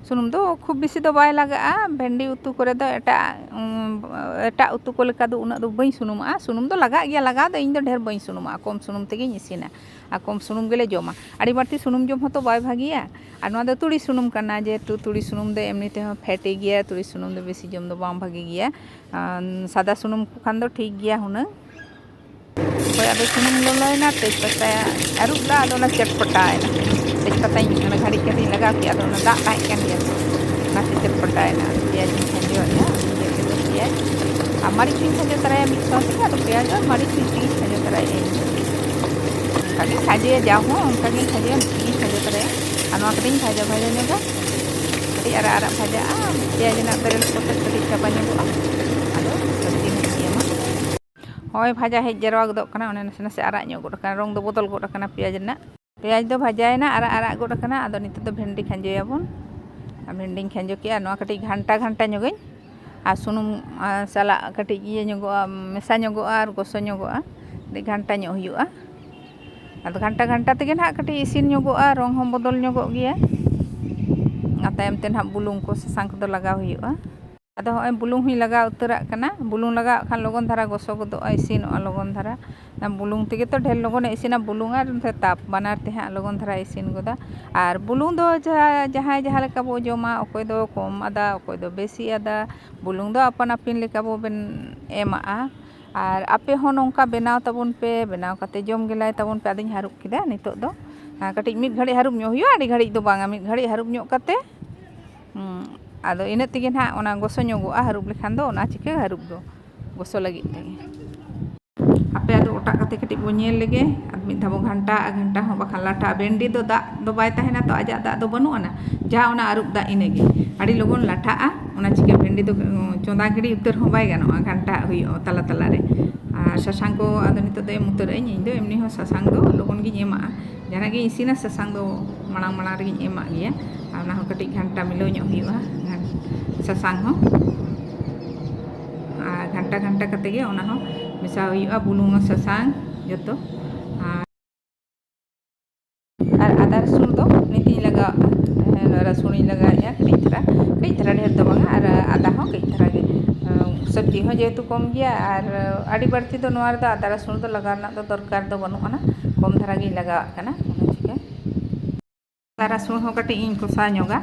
ᱥᱩᱱᱩᱢ ᱫᱚ ᱠᱷᱩᱵ ᱵᱮᱥᱤ ᱫᱚ ᱵᱟᱭ ᱞᱟᱜᱟᱜᱼᱟ᱾ ᱵᱷᱮᱱᱰᱤ ᱩᱛᱩ ᱠᱚᱨᱮ ᱫᱚ ᱮᱴᱟᱜ, ᱩᱸ, ᱮᱴᱟᱜ ᱩᱛᱩ ᱠᱚ ᱞᱮᱠᱟ ᱫᱚ ᱩᱱᱟᱹᱜ ᱫᱚ ᱵᱟᱹᱧ ᱥᱩᱱᱩᱢᱟᱜᱼᱟ᱾ ᱥᱩᱱᱩᱢ ᱫᱚ ᱞᱟᱜᱟᱜ ᱜᱮᱭᱟ, ᱞᱟᱜᱟᱣ ᱫᱚ ᱤᱧ ᱫᱚ ᱰᱷᱮᱨ ᱵᱟᱹᱧ ᱥᱩᱱᱩᱢᱟᱜᱼᱟ, ᱠᱚᱢ ᱥᱩᱱᱩᱢ ᱛᱮᱜᱮᱧ ᱤᱥᱤᱱᱟ᱾ ᱟᱨ ᱠᱚᱢ ᱥᱩᱱᱩᱢ ᱜᱮᱞᱮ ᱡᱚᱢᱟ᱾ ᱟᱹᱰᱤ ᱵᱟᱹᱲᱛᱤ ᱥᱩᱱᱩᱢ ᱡᱚᱢ ᱦᱚᱸᱛᱚ ᱵᱟᱭ ᱵᱷᱟᱹᱜᱤᱭᱟ᱾ ᱟᱨ ᱱᱚᱣᱟ ᱫᱚ ᱛᱩᱲᱤ ᱥᱩᱱᱩᱢ ᱠᱟᱱᱟ, ᱡᱮᱦᱮᱛᱩ ᱛᱩᱲᱤ ᱥᱩᱱᱩᱢ ᱫᱚ ᱮᱢᱱᱤ ᱛᱮᱦᱚᱸ ᱯᱷᱮᱴᱤ ᱜᱮᱭᱟ, ᱛᱩᱲᱤ ᱥᱩᱱᱩᱢ ᱫᱚ ᱵᱮᱥᱤ ᱡᱚᱢ ᱫᱚ ᱵᱟᱝ ᱵᱷᱟᱹᱜᱤ ᱜᱮᱭᱟ᱾ ᱟᱨ ᱥᱟᱫᱟ ᱥᱩᱱᱩᱢ ᱠᱚ ᱠᱷᱟᱱ ᱫᱚ ᱴᱷᱤᱠ ᱜᱮᱭᱟ ᱦᱩᱱᱟᱹᱝ᱾ ᱦᱳᱭ, ᱟᱫᱚ ᱥᱩᱱᱩᱢ ᱞᱚᱞᱚᱭᱮᱱᱟ, ᱛᱮᱡᱽ ᱯᱟᱛᱟ ᱟᱹᱨᱩᱵ ᱞᱟᱜ, ᱟᱫᱚ ᱚᱱᱟ ᱪᱟᱴᱯᱟᱴᱟᱭᱮᱱᱟ᱾ ᱛᱮᱡᱽ ᱯᱟᱛᱟᱧ ᱚᱱᱟ ᱜᱷᱟᱹᱲᱤᱡ ᱠᱟᱛᱮᱧ ᱞᱟᱜᱟᱣ ᱠᱮᱫᱟ, ᱟᱫᱚ ᱚᱱᱟ ᱫᱟᱜ ᱛᱟᱦᱮᱸ ᱠᱟᱱ ᱜᱮᱭᱟ ᱛᱚ, ᱚᱱᱟᱛᱮ ᱪᱟᱴᱯᱟᱴᱟᱭᱮᱱᱟ᱾ ᱯᱮᱸᱭᱟᱡᱽ ᱤᱧ ᱠᱷᱟᱸᱡᱚ ᱟᱫᱼᱟ, ᱤᱭᱟᱹ ᱠᱟᱛᱮ ᱯᱮᱸᱭᱟᱡᱽ ᱟᱨ ᱢᱟᱹᱨᱤᱪ ᱤᱧ ᱠᱷᱟᱸᱡᱚ ᱛᱚᱨᱟᱭᱟ ᱢᱤᱫ ᱥᱟᱶ ᱛᱮᱜᱮ, ᱟᱫᱚ ᱯᱮᱸᱭᱟᱡᱽ ᱟᱨ ᱢᱟᱹᱨᱤᱪ ᱢᱤᱫ ᱛᱮᱜᱮᱧ ᱠᱷᱟᱸᱡᱚ ᱛᱚᱨᱟᱭᱟ ᱤᱧ᱾ ᱚᱱᱠᱟᱜᱮ ᱠᱷᱟᱸᱡᱚᱭᱟ, ᱡᱟᱣ ᱦᱚᱸ ᱚᱱᱠᱟᱜᱮ ᱠᱷᱟᱸᱡᱚᱭᱟ, ᱢᱤᱫ ᱛᱮᱜᱮᱧ ᱠᱷᱟᱸᱡᱚ ᱛᱚᱨᱟᱭᱟ᱾ ᱟᱨ ᱱᱚᱣᱟ ᱠᱟᱹᱴᱤᱡ ᱤᱧ ᱵᱷᱟᱡᱟ ᱵᱷᱟᱡᱟ ᱧᱚᱜᱟ, ᱠᱟᱹᱴᱤᱡ ᱟᱨᱟᱜ ᱟᱨᱟᱜ ᱵᱷᱟᱡᱟᱜᱼᱟ, ᱯᱮᱸᱭᱟᱡᱽ ᱨᱮᱱᱟᱜ ᱵᱮᱨᱮᱞ ᱠᱚᱛᱮ ᱠᱟᱹᱴᱤᱡ ᱪᱟᱵᱟ ᱧᱚᱜᱚᱜᱼᱟ᱾ ᱟᱫᱚ ᱵᱟᱹᱲᱛᱤ ᱧᱚᱜ ᱤᱧ ᱮᱢᱟ᱾ ᱦᱳᱭ, ᱵᱷᱟᱡᱟ ᱦᱮᱡ ᱡᱟᱨᱣᱟ ᱜᱚᱫᱚᱜ ᱠᱟᱱᱟ, ᱚᱱᱮ ᱱᱟᱥᱮ ᱱᱟᱥᱮ ᱟᱨᱟᱜ ᱧᱚᱜ ᱜᱚᱫ ᱟᱠᱟᱱᱟ, ᱨᱚᱝ ᱫᱚ ᱵᱚᱫᱚᱞ ᱜᱚᱫ ᱟᱠᱟᱱᱟ ᱯᱮᱸᱭᱟᱡᱽ ᱨᱮᱱᱟᱜ᱾ ᱯᱮᱸᱭᱟᱡᱽ ᱫᱚ ᱵᱷᱟᱡᱟᱭᱮᱱᱟ, ᱟᱨᱟᱜ ᱟᱨᱟᱜ ᱜᱚᱫ ᱟᱠᱟᱱᱟ᱾ ᱟᱫᱚ ᱱᱤᱛᱚᱜ ᱫᱚ ᱵᱷᱮᱱᱰᱤ ᱠᱷᱟᱸᱡᱚᱭᱟᱵᱚᱱ᱾ ᱟᱨ ᱵᱷᱮᱱᱰᱤᱧ ᱠᱷᱟᱸᱡᱚ ᱠᱮᱜᱼᱟ, ᱱᱚᱣᱟ ᱠᱟᱹᱴᱤᱡ ᱜᱷᱟᱱᱴᱟ ᱜᱷᱟᱱᱴᱟ ᱧᱚᱜᱟᱹᱧ, ᱟᱨ ᱥᱩᱱᱩᱢ, ᱟᱨ ᱥᱟᱞᱟᱜ ᱠᱟᱹᱴᱤᱡ ᱤᱭᱟᱹ ᱧᱚᱜᱚᱜᱼᱟ, ᱢᱮᱥᱟ ᱧᱚᱜᱚᱜᱼᱟ, ᱟᱨ ᱜᱚᱥᱚ ᱧᱚᱜᱚᱜᱼᱟ, ᱠᱟᱹᱴᱤᱡ ᱜᱷᱟᱱᱴᱟ ᱧᱚᱜ ᱦᱩᱭᱩᱜᱼᱟ᱾ ᱟᱫᱚ ᱜᱷᱟᱱᱴᱟ ᱜᱷᱟᱱᱴᱟ ᱛᱮᱜᱮ ᱱᱟᱦᱟᱜ ᱠᱟᱹᱴᱤᱡ ᱤᱥᱤᱱ ᱧᱚᱜᱚᱜᱼᱟ, ᱨᱚᱝ ᱦᱚᱸ ᱵᱚᱫᱚᱞ ᱧᱚᱜᱚᱜ ᱜᱮᱭᱟ᱾ ᱟᱨ ᱛᱟᱭᱚᱢ ᱛᱮ ᱱᱟᱦᱟᱜ ᱵᱩᱞᱩᱝ ᱠᱚ, ᱥᱟᱥᱟᱝ ᱠᱚᱫᱚ ᱞᱟᱜᱟᱣ ᱦᱩᱭᱩᱜᱼᱟ᱾ ᱟᱫᱚ ᱦᱚᱸᱜᱼᱚᱭ ᱵᱩᱞᱩᱝ ᱦᱚᱸᱧ ᱞᱟᱜᱟᱣ ᱩᱛᱟᱹᱨᱟᱜ ᱠᱟᱱᱟ᱾ ᱵᱩᱞᱩᱝ ᱞᱟᱜᱟᱣᱟᱜ ᱠᱷᱟᱱ ᱞᱚᱜᱚᱱ ᱫᱷᱟᱨᱟ ᱜᱚᱥᱚ ᱜᱚᱫᱚᱜᱼᱟ, ᱤᱥᱤᱱᱚᱜᱼᱟ ᱞᱚᱜᱚᱱ ᱫᱷᱟᱨᱟ᱾ ᱚᱱᱟ ᱵᱩᱞᱩᱝ ᱛᱮᱜᱮ ᱛᱚ ᱰᱷᱮᱨ ᱞᱚᱜᱚᱱᱮ ᱤᱥᱤᱱᱟ, ᱵᱩᱞᱩᱝ ᱟᱨ ᱱᱚᱛᱮ ᱛᱟᱯ ᱵᱟᱱᱟᱨ ᱛᱮ ᱦᱟᱸᱜ ᱞᱚᱜᱚᱱ ᱫᱷᱟᱨᱟ ᱤᱥᱤᱱ ᱜᱚᱫᱟ᱾ ᱟᱨ ᱵᱩᱞᱩᱝ ᱫᱚ ᱡᱟᱦᱟᱸ, ᱡᱟᱦᱟᱸᱭ ᱡᱟᱦᱟᱸ ᱞᱮᱠᱟ ᱵᱚ ᱡᱚᱢᱟ, ᱚᱠᱚᱭ ᱫᱚ ᱠᱚᱢ ᱟᱫᱟ, ᱚᱠᱚᱭ ᱫᱚ ᱵᱮᱥᱤ ᱟᱫᱟ, ᱵᱩᱞᱩᱝ ᱫᱚ ᱟᱯᱟᱱ ᱟᱹᱯᱤᱱ ᱞᱮᱠᱟ ᱵᱚ ᱵᱮᱱ ᱮᱢᱟᱜᱼᱟ᱾ ᱟᱨ ᱟᱯᱮ ᱦᱚᱸ ᱱᱚᱝᱠᱟ ᱵᱮᱱᱟᱣ ᱛᱟᱵᱚᱱ ᱯᱮ, ᱵᱮᱱᱟᱣ ᱠᱟᱛᱮ ᱡᱚᱢ ᱜᱮᱞᱟᱭ ᱛᱟᱵᱚᱱ ᱯᱮ᱾ ᱟᱫᱚᱧ ᱦᱟᱹᱨᱩᱵ ᱠᱮᱫᱟ ᱱᱤᱛᱚᱜ ᱫᱚ᱾ ᱟᱨ ᱠᱟᱹᱴᱤᱡ ᱢᱤᱫ ᱜᱷᱟᱹᱲᱤᱡ ᱦᱟᱹᱨᱩᱵ ᱧᱚᱜ ᱦᱩᱭᱩᱜᱼᱟ, ᱟᱹᱰᱤ ᱜᱷᱟᱹᱲᱤᱡ ᱫᱚ ᱵᱟᱝᱟ, ᱢᱤᱫ ᱜᱷᱟᱹᱲᱤᱡ ᱦᱟᱹᱨᱩᱵ ᱧᱚᱜ ᱠᱟᱛᱮ, ᱦᱩᱸ, ᱟᱫᱚ ᱤᱱᱟᱹᱜ ᱛᱮᱜᱮ ᱱᱟᱦᱟᱜ ᱚᱱᱟ ᱜᱚᱥᱚ ᱧᱚᱜᱚᱜᱼᱟ, ᱦᱟᱹᱨᱩᱵ ᱞᱮᱠᱷᱟᱱ ᱫᱚ ᱚᱱᱟ ᱪᱤᱠᱟᱹ ᱦᱟᱹᱨᱩᱵ ᱫᱚ, ᱜᱚᱥᱚ ᱞᱟᱹᱜᱤᱫ ᱛᱮᱜᱮ᱾ ᱟᱯᱮ ᱟᱫᱚ ᱚᱴᱟᱜ ᱠᱟᱛᱮ ᱠᱟᱹᱴᱤᱡ ᱵᱚ ᱧᱮᱞ ᱞᱮᱜᱮ, ᱟᱨ ᱢᱤᱫ ᱫᱷᱟᱣ ᱵᱚ ᱜᱷᱟᱱᱴᱟᱜᱼᱟ, ᱜᱷᱟᱱᱴᱟ ᱦᱚᱸ ᱵᱟᱠᱷᱟᱱ ᱞᱟᱴᱷᱟᱜᱼᱟ᱾ ᱵᱷᱮᱱᱰᱤ ᱫᱚ ᱫᱟᱜ ᱫᱚ ᱵᱟᱭ ᱛᱟᱦᱮᱱᱟ ᱛᱚ, ᱟᱡᱟᱜ ᱫᱟᱜ ᱫᱚ ᱵᱟᱹᱱᱩᱜ ᱟᱱᱟ, ᱡᱟᱦᱟᱸ ᱚᱱᱟ ᱟᱹᱨᱩᱵ ᱫᱟᱜ ᱤᱱᱟᱹᱜᱮ᱾ ᱟᱹᱰᱤ ᱞᱚᱜᱚᱱ ᱞᱟᱴᱷᱟᱜᱼᱟ, ᱚᱱᱟ ᱪᱤᱠᱟᱹ ᱵᱷᱮᱱᱰᱤ ᱫᱚ, ᱩᱸ, ᱪᱚᱸᱫᱟ ᱜᱤᱰᱤ ᱩᱛᱟᱹᱨ ᱦᱚᱸ ᱵᱟᱭ ᱜᱟᱱᱚᱜᱼᱟ, ᱜᱷᱟᱱᱴᱟᱜ ᱦᱩᱭᱩᱜᱼᱟ ᱛᱟᱞᱟ ᱛᱟᱞᱟ ᱨᱮ᱾ ᱟᱨ ᱥᱟᱥᱟᱝ ᱠᱚ ᱟᱫᱚ ᱱᱤᱛᱚᱜ ᱫᱚ ᱮᱢ ᱩᱛᱟᱹᱨᱟᱹᱧ, ᱤᱧ ᱫᱚ ᱮᱢᱱᱤ ᱦᱚᱸ ᱥᱟᱥᱟᱝ ᱫᱚ ᱞᱚᱜᱚᱱ ᱜᱤᱧ ᱮᱢᱟᱜᱼᱟ, ᱡᱟᱦᱟᱱᱟᱜ ᱜᱤᱧ ᱤᱥᱤᱱᱟ ᱥᱟᱥᱟᱝ ᱫᱚ ᱢᱟᱲᱟᱝ ᱢᱟᱲᱟᱝ ᱨᱮᱜᱤᱧ ᱮᱢᱟᱜ ᱜᱮᱭᱟ᱾ ᱟᱨ ᱚᱱᱟ ᱦᱚᱸ ᱠᱟᱹᱴᱤᱡ ᱜᱷᱟᱱᱴᱟ ᱢᱤᱞᱟᱹᱣ ᱧᱚᱜ ᱦᱩᱭᱩᱜᱼᱟ, ᱜᱷᱟᱱ-, ᱥᱟᱥᱟᱝ ᱦᱚᱸ᱾ ᱜᱷᱟᱱᱴᱟ ᱜᱷᱟᱱᱴᱟ ᱠᱟᱛᱮ ᱜᱮ ᱚᱱᱟ ᱦᱚᱸ ᱢᱮᱥᱟᱣ ᱦᱩᱭᱩᱜᱼᱟ, ᱵᱩᱞᱩᱝ ᱥᱟᱥᱟᱝ ᱡᱚᱛᱚ᱾ ᱟᱨ ᱟᱨ ᱟᱫᱟ ᱨᱟᱹᱥᱩᱱ ᱫᱚ ᱱᱤᱛ ᱤᱧ ᱞᱟᱜᱟᱣᱟᱜᱼᱟ᱾ ᱦᱮᱸ, ᱨᱟᱹᱥᱩᱱ ᱤᱧ ᱞᱟᱜᱟᱣᱮᱫᱼᱟ ᱠᱟᱹᱴᱤᱡ ᱫᱷᱟᱨᱟ, ᱠᱟᱹᱡ ᱫᱷᱟᱨᱟ, ᱰᱷᱮᱨ ᱫᱚ ᱵᱟᱝᱟ᱾ ᱟᱨ ᱟᱫᱟ ᱦᱚᱸ ᱠᱟᱹᱡ ᱫᱷᱟᱨᱟ ᱜᱮ᱾ ᱥᱚᱵᱽᱡᱤ ᱦᱚᱸ ᱡᱮᱦᱮᱛᱩ ᱠᱚᱢ ᱜᱮᱭᱟ, ᱟᱨ ᱟᱹᱰᱤ ᱵᱟᱹᱲᱛᱤ ᱫᱚ ᱱᱚᱣᱟ ᱨᱮᱫᱚ ᱟᱫᱟ ᱨᱟᱹᱥᱩᱱ ᱫᱚ ᱞᱟᱜᱟᱣ ᱨᱮᱱᱟᱜ ᱫᱚ ᱫᱚᱨᱠᱟᱨ ᱫᱚ ᱵᱟᱹᱱᱩᱜ ᱟᱱᱟ, ᱠᱚᱢ ᱫᱷᱟᱨᱟ ᱜᱤᱧ ᱞᱟᱜᱟᱣᱟᱜ ᱠᱟᱱᱟ᱾ ᱚᱱᱟ ᱪᱤᱠᱟᱹ ᱟᱫᱟ ᱨᱟᱹᱥᱩᱱ ᱦᱚᱸ ᱠᱟᱹᱴᱤᱡ ᱤᱧ ᱠᱚᱥᱟᱣ ᱧᱚᱜᱟ,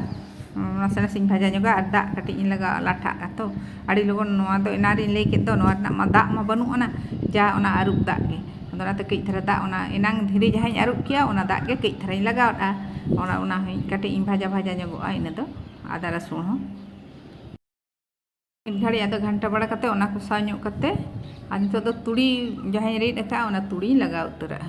ᱱᱟᱥᱮ ᱱᱟᱥᱮᱧ ᱵᱷᱟᱡᱟ ᱧᱚᱜᱟ, ᱟᱨ ᱫᱟᱜ ᱠᱟᱹᱴᱤᱡ ᱤᱧ ᱞᱟᱜᱟᱣᱟ, ᱞᱟᱴᱷᱟᱜᱼᱟ ᱛᱚ᱾ ᱟᱹᱰᱤ ᱞᱚᱜᱚᱱ ᱱᱚᱣᱟ ᱫᱚ, ᱮᱱᱟᱱ ᱨᱤᱧ ᱞᱟᱹᱭ ᱠᱮᱫ ᱫᱚ, ᱱᱚᱣᱟ ᱨᱮᱱᱟᱜ ᱢᱟ ᱫᱟᱜ ᱢᱟ ᱵᱟᱹᱱᱩᱜ ᱟᱱᱟ, ᱡᱟ ᱚᱱᱟ ᱟᱹᱨᱩᱵ ᱫᱟᱜ ᱜᱮ᱾ ᱟᱫᱚ ᱚᱱᱟᱛᱮ ᱠᱟᱹᱡ ᱫᱷᱟᱨᱟ ᱫᱟᱜ, ᱚᱱᱟ ᱮᱱᱟᱝ ᱫᱷᱤᱨᱤ ᱡᱟᱦᱟᱸᱧ ᱟᱹᱨᱩᱵ ᱠᱮᱭᱟ, ᱚᱱᱟ ᱫᱟᱜ ᱜᱮ ᱠᱟᱹᱡ ᱫᱷᱟᱨᱟᱧ ᱞᱟᱜᱟᱣᱟᱜᱼᱟ᱾ ᱚᱱᱟ, ᱚᱱᱟ ᱦᱚᱸᱧ ᱠᱟᱹᱴᱤᱡ ᱤᱧ ᱵᱷᱟᱡᱟ ᱵᱷᱟᱡᱟ ᱧᱚᱜᱚᱜᱼᱟ ᱤᱱᱟᱹ ᱫᱚ, ᱟᱫᱟ ᱨᱟᱹᱥᱩᱱ ᱦᱚᱸ᱾ ᱢᱤᱫ ᱜᱷᱟᱹᱲᱤᱡ ᱟᱫᱚ ᱜᱷᱟᱱᱴᱟ ᱵᱟᱲᱟ ᱠᱟᱛᱮ, ᱚᱱᱟ ᱠᱚᱥᱟᱣ ᱧᱚᱜ ᱠᱟᱛᱮ, ᱟᱨ ᱱᱤᱛᱚᱜ ᱫᱚ ᱛᱩᱲᱤ ᱡᱟᱦᱟᱸᱧ ᱨᱤᱫ ᱟᱠᱟᱫᱼᱟ, ᱚᱱᱟ ᱛᱩᱲᱤᱧ ᱞᱟᱜᱟᱣ ᱩᱛᱟᱹᱨᱟᱜᱼᱟ᱾